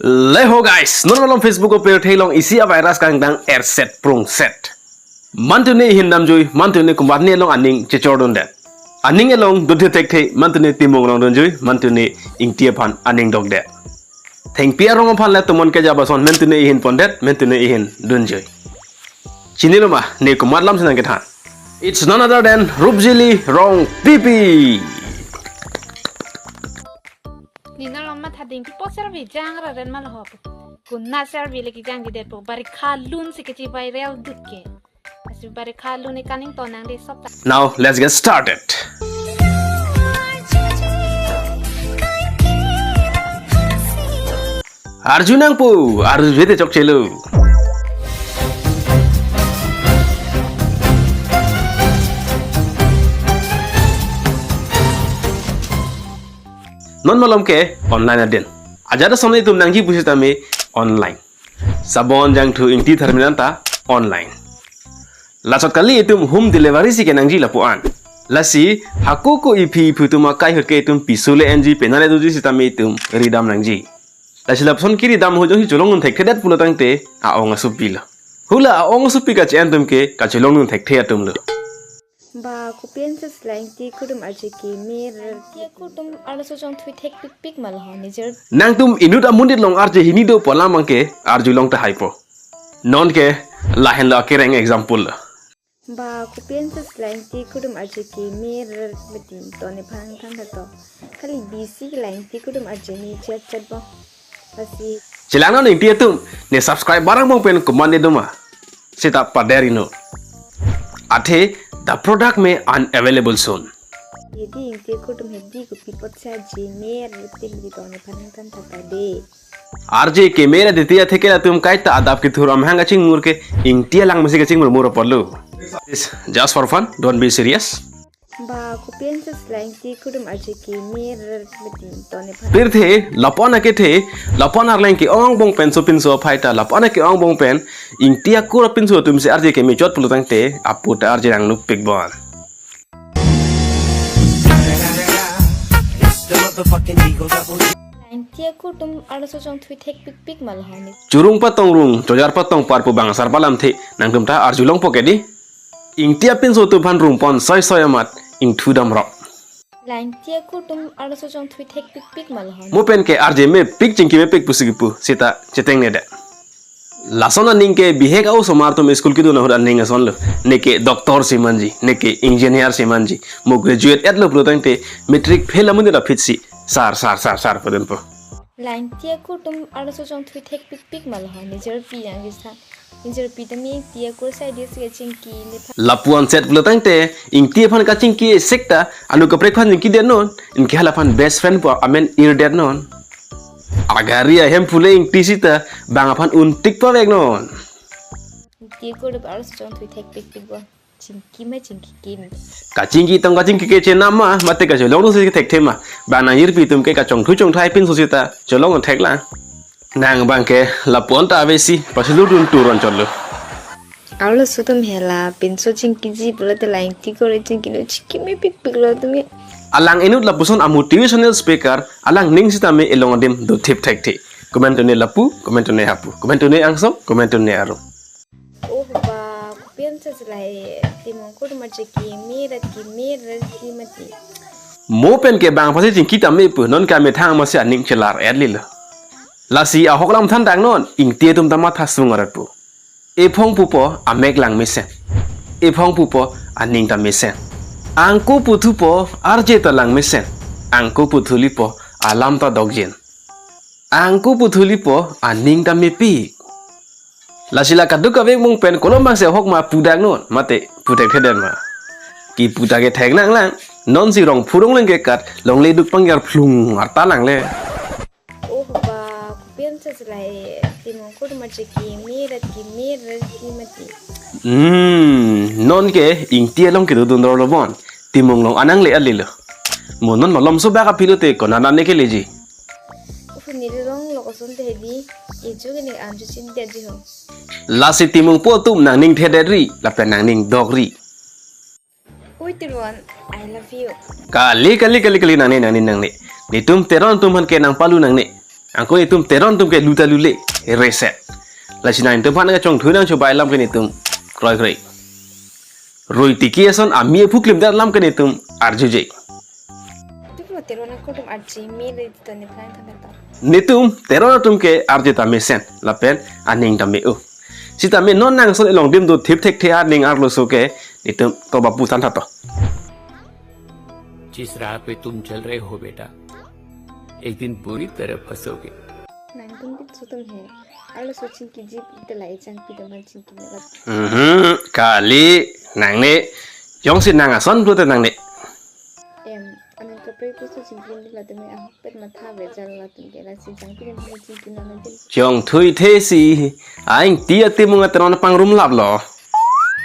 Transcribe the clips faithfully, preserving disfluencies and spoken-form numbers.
Leho guys, non malom Facebook o pirthe along isi a virus kangdang erset prungset. Mantune ihin damjui, mantune komatne along aning chechordundet. Aning along dodun thekthe, mantune Timung along dunjui, mantune Ingti aphan aning dokdet. Thengpi arong aphan le tomon kejap ason, mantune ihin pondet, mantune ihin dunjui. Chinilo ma, ne komat alam si nangkethan? It's none other than Rupjili Rongpipi. Nina lom matha dingpi po, servi jang ra ren ma lo ho. Kuna servi le kijangjidet po, barikha lun si kechi viral dut ke. Asi barikha lun ne kaning tonang de sop ta. Now let's get started. Arju nangpo, arju jete chokchelo. Non malom ke online adin. Ajat ason itum nangji pusitame online. Sabon jangthu ingti tharmi nanta online. Lasot kali itum home delivery si kenangji lapu-an. Lasi hako ko iphi iphu atum akai ahut ke itum piso le enji, penang le doji sitame itum ridam nangji. Lasi lapuson kiridam ahut jongsi cholongdun thekthedet pulo tangte a-ong asopilo. Hula a-ong asopi kachi-an atum ke kacholongdun thekthe atumlo. Ba, kopi ansi la Ingti akur atum arje keme re. Ingti akur atum arloso chongthui thekpikpik ma lo ho nijor. Nangtum inut amonit along arje hini do pu alam abang ke arjulong tahai po. Non ke lahenlo akereng example lo. Ba, kopi ansi la Ingti akur atum arje keme re mati to nephan than tha to. Kali bisi la Ingti akur atum arje ni chat chat bo. Pasi. Chelang non Ingti atum, ne subscribe barang bong pen komatne doma. Sita pader ino. Athe, the product may unavailable soon. Hedi Ingti akur atum hedi kopi apotsi arje me re tim di to nephan than tha ta de. Arje keme re diti atheke latum kaita adap kethur amahang kachingmur ke Ingti alang masi kachingmur mur apotlo. It's just for fun, don't be serious. Ba, kopi ansi la Ingti akur atum arje keme re mati to nephan. Pirthe, lapu-an akethe, lapu-an arleng ke-ong bong pen sopinso aphai ta, lapu-an ke-ong bong pen, Ingti akur apinso atum si arje keme chot pulo tangte, apu ta arje nangnupik bon. Ingti akur atum arloso chongthui thekpikpik ma lo ho ni. Churung patong rung, chojar patong par pu bang asar palamthe, nangtum ta arjulongpo ke di. Ingti apinso atum aphan rungpon soi soi amat ingthu damrok. La Ingti akur atum arloso chongthui thekpikpik ma lo ho ni. Mo pen ke arje mepik chingki mepik pusi kipu, sita chetengne de. Lason aning ke bihek a-osomar atum school kedun ahut aning asonlo. Neke doctor si manji, neke engineer si manji. Mo graduate etlo pulo tangte matric fail amonit aphi si sar, sar, sar, sar padunpo. La Ingti akur atum arloso chongthui thekpikpik ma lo ho nijor pi yang jisa. Nijor pi tame Ingti akur sai di si kachingki nephan. Lapu-an set pulo tangte, Ingti aphan kachingki sekta, anu kaprek aphan chingkidet non, anke hala aphan best friend pu amen irdet non. Agari ahem phule Ingti sita, bang aphan untik pavek non. Ingti akur atum arloso chongthui thekpikpik bo. Chingki ma chingki keme. Kachingki tong kachingki ke chenam ma, mate kacholongdun si thekthe ma. Bang nangjirpi atum ke kachongthu chongthai pinso sita, cholongdun theklang. Nang abang ke lapu-an ta ave si, pasiludun turon chotlo. Arloso atum hela pinso chingkiji pulote la Ingti akur chingki no chingki mepikpik lo atum ke. Alang inut lapuson a-motivational speaker, alang ning sitame elong adim dothip thekthe. Komat tune lapu, komat tune hapu, komat tune angsong, komat tune arum. Oh ba, kopi ansi la Timung akur atum arje keme re keme re di mati. Mo pen ke bang aphansi chingki tame pu, non ke amethang amatsi aning chelar et lilo. Lasi ahok alam than dang non, Ingti atum ta matha sung arat pu. Ephong pupo amek lang mesen. Ephong pupo aning ta mesen. Angko puthupo arje ta lang mesen. Angko puthulipo alam ta dokjin. Angko puthulipo aning ta mepik. Lasi la kaduk kavek mung pen kolom bangsi ahok ma pu dang non, mate pu thekthedet ma. Kipu ta ke thek nanglang, nonsi rong phurong leng ke kat, longle duk pangyar phlung arta langle. Oh ba, kopi ansi la Timung akur atum arje keme re keme re di mati. Hmm, non ke Ingti along kedodun dor lo bon. Timung along anang le alilo. Mo non malom so bak aphi lote konat nane keleji. Ufu neli long lo koson te hedi, ejo ke ne anju chinidetji ho. Lasi Timung po atum nangning thedetri, lapen nangning dokri. Ui Teron, I love you. Kali, kali, kali, kali, nangne, nangne, nangne. Netum Teron atum aphan ke nangpalu nangne. Anke netum Teron atum ke lu ta lule, reset. Lasi nangtum aphan kachongthui nangchobai alam ke netum kroikre. Rui tiki ason ami aphu klimdet alam ke netum arjuje. Tupo Teron akorte arje mele ta nephrang than ta. Netum Teron atum ke arje ta mesen, lapen aning ta me-o. Sitame non nang ason elong dim do thip thekthe aning arloso ke netum toba pu than tha to. जिस राह पे तुम चल रहे हो बेटा, एक दिन बुरी तरह फंसोगे। Nangtum pinso atum he. Arloso chingkiji ite la ejangpi atum aphan chingkiji la. Mhm, kali nangne. Jongsi nang ason pulote nangne. Em, aning kaprek puso chingkiji la atum ahokpet matha vejal latum ke lasi jangpi atum aphan chingkiji la nangtum. Chongthui thesi, aing ti ati munga Teron pangrum laplo.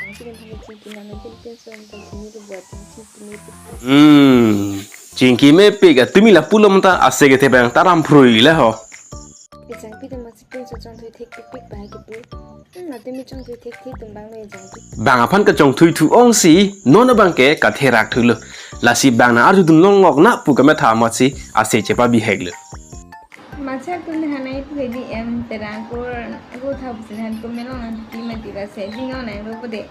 Jangpi atum aphan chingkiji la nangtum pinso atum chingkiji la buat chingkiji. Hmm, chingki mepik, atumi lapulo mata ase kethe abang ta ramphrui le ho. Ejangpi atum aphansi pinso chongthui thekpikpik bai kipu. Hmm, atumi chongthui thekthek atum abang lo ejangpi. Bang aphan kachongthui thu-ongsi, non abang ke katherak thulo. Lasi bang nang arjudun longlok na pu kamatha amatsi ase chepa bihek lo. Masa kun hanai pu hedi em Terang kur go tha pusi han ko melong nang ti mati la se ding on nang ro ko de.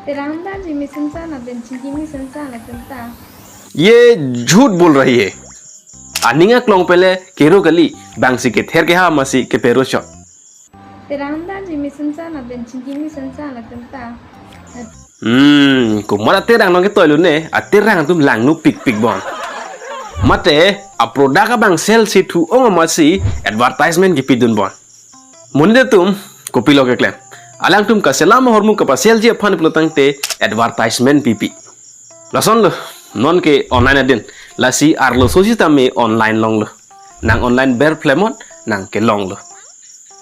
Terang da ji mi sun sa na ben chingki mi sun sa na kun ta. ये झूठ बोल रही है। Aning aklong pele kero kali, bangsi kether keha amatsi kepero chot. Terang da ji mi sun sa na ben chingki mi sun sa na kun ta. Hmm, komat aterang nong ketoi lo ne, aterang atum langno pikpik bon. Mate, a product abang sell si thu-ong amatsi advertisement kipidun bon. Monit atum, kopilo keklem. Alangtum kaselam ahormu kapasellji aphan pulo tangte advertisement pipi. Lason lo, non ke online adin. Lasi arloso sitame online longlo. Nang online ber phlemon, nang kelonglo.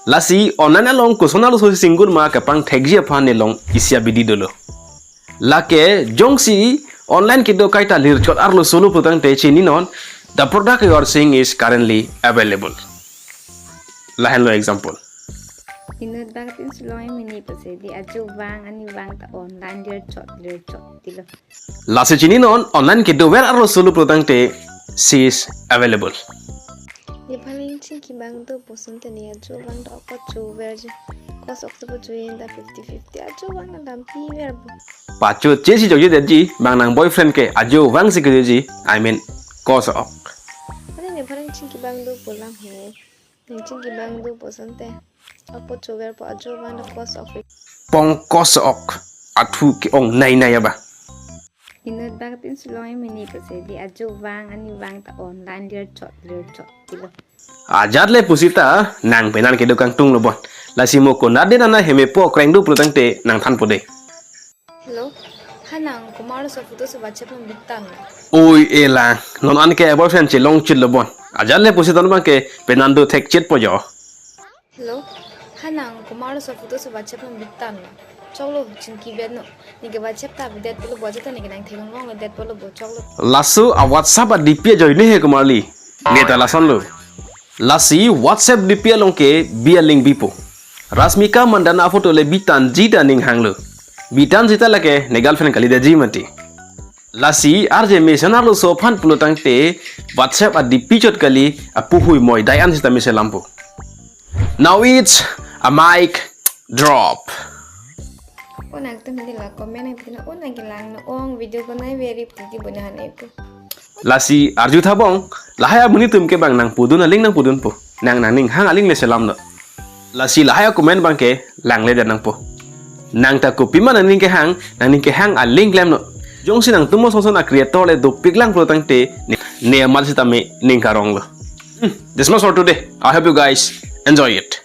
Lasi online along koson arloso singgur ma kapangthekji aphan nelong isi abidi dolo. Lake jongsi online kedo kaita lirchot arloso lo pulo tangte chininon, the product you are seeing is currently available. Lahenlo example. Inut bang tin sulong mini pase di ajo vang ani vang ta online lirchot lirchot tilo. Lasi chininon online kedover arloso lo pulo tangte she is available. Nephan ning chingki abang do puson te ne ajo vang ta okot chover je. Kos ok sepo join ta fifty fifty ajo vang ta dampiver bo. Pacho chesi jokje detji bang nang boyfriend ke ajo vangsi kedoji, I mean kos ok. Ane nephan ning chingki abang do pu alam he. Ning chingki abang do puson te. Okot chover po ajo vang ta kos ok. Pong kos ok. Athu ke-ong nai nai aba. Inut bang tin sulong mini pase di ajo vang ani vang ta online lirchot lirchot tilo. Ajat le pusi ta nang penan kedo kangtung lo bon. Lasi mo konat din ana hemepo kreng do pulo tangte nang thanpo de. Hello. Ha nang komarlo so photo so WhatsApp along bitan. Oi elang, non anke boyfriend chelong chit lo bon. Ajat le pusi ton abang ke penan do thekchit po jo. Hello. Ha nang komarlo so photo so WhatsApp along bitan. Choklo chingki vet no. Neke WhatsApp ta bidet polo bo jeta neke nang theklong long bidet polo bo choklo. Laso a WhatsApp a D P ajoine he komarli. Neta lason lo. Lasi WhatsApp D P along ke bi a link bipo. Rashmika Mandanna a photo le bitanji ta ning hanglo. Bitanji ta lake ne girlfriend kalidetji mati. Lasi arje mesen arloso aphan pulo tangte WhatsApp a D P chot kali apuhui moi dai an sitame selampo. Now it's a mic drop. O nangtum hini la comment nangtum na o nang kelang no ong video ko nai very pretty bo ne han eko. Lasi arju thabong, lahai amonit atum ke bang nang pudun aling nang pudunpo. Nang nangning hang aling le selam no. Lasi lahai a comment abang ke langle det nangpo. Nang ta kopima nangning kehang, nangning kehang aling klem no. Jongsi nangtum mo songson a creator le dopik lang pulo tangte ne, ne amat sitame ning karong lo. Hmm, this much for today. I hope you guys enjoy it.